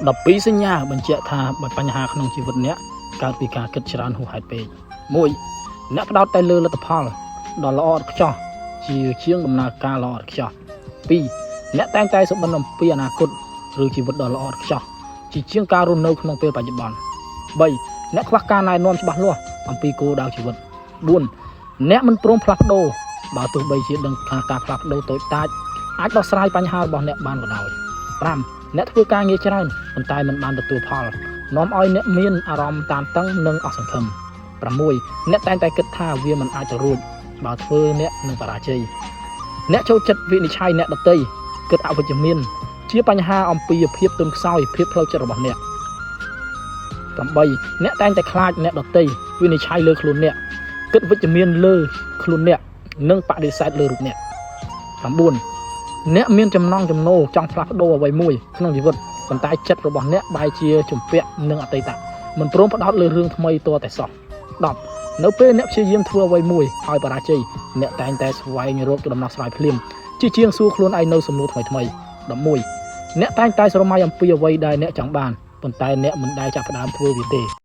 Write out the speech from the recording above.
12សញ្ញាបញ្ជាក់ថាបញ្ហាក្នុងជីវិតអ្នកកើតពីការគិតច្រើនហួសហេតុពេក1អ្នកផ្ដោតតែលើលទ្ធផលដ៏ល្អឥតខ្ចោះជាជាងដំណើរការល្អឥតខ្ចោះ2អ្នកតែងតែសុបិនអំពីអនាគតឬជីវិតដ៏ល្អឥតខ្ចោះជាជាងការរស់នៅក្នុងពេលបច្ចុប្បន្ន3អ្នកខ្វះការណែនាំច្បាស់លាស់អំពីគោលដៅជីវិត4អ្នកមិនព្រមផ្លាស់ប្ដូរបើទោះបីជាដឹងថាការផ្លាស់ប្ដូរតូចតាចអាចដោះស្រាយបញ្ហារបស់អ្នកបានក៏ដោយ5អ្នកធ្វើការងារច្រើនប៉ុន្តែមិនបានទទួលផលនាំឲ្យអ្នកមានអារម្មណ៍តានតឹងនិងអស់សង្ឃឹម6អ្នកតែងតែគិតថាវាមិនអាចទៅរួចបើធ្វើអ្នកនឹងបរាជ័យអ្នកចូលចិត្តវិនិច្ឆ័យអ្នកដទៃគិតអវិជ្ជមាន ជាបញ្ហាអំពីភាពទន់ខ្សោយភាពផ្លូវចិត្តរបស់អ្នក8អ្នកតែងតែខ្លាចអ្នកដទៃវិនិច្ឆ័យលើខ្លួនអ្នកគិតវិជ្ជមានលើខ្លួនអ្នកនិងបដិសេធលើរូបអ្នក9អ្នកមានចំណង់ចំណូលចង់ផ្លាស់ប្ដូរអ្វីមួយក្នុងជីវិតប៉ុន្តែចិត្តរបស់អ្នកបែរជាជំពាក់នឹងអតីតមិនព្រមផ្ដោតលើរឿងថ្មីទាល់តែសោះ10នៅពេលអ្នកព្យាយាមធ្វើអ្វីមួយហើយបរាជ័យអ្នកតែងតែស្វែងរកដំណោះស្រាយភ្លាមជាជាងសួរខ្លួនឯងនៅសំណួរថ្មីថ្មី11អ្នកតែងតែស្រមៃអំពីអ្វីដែលអ្នកចង់បានប៉ុន្តែអ្នកមិនដែលចាប់ផ្ដើមធ្វើវាទេ។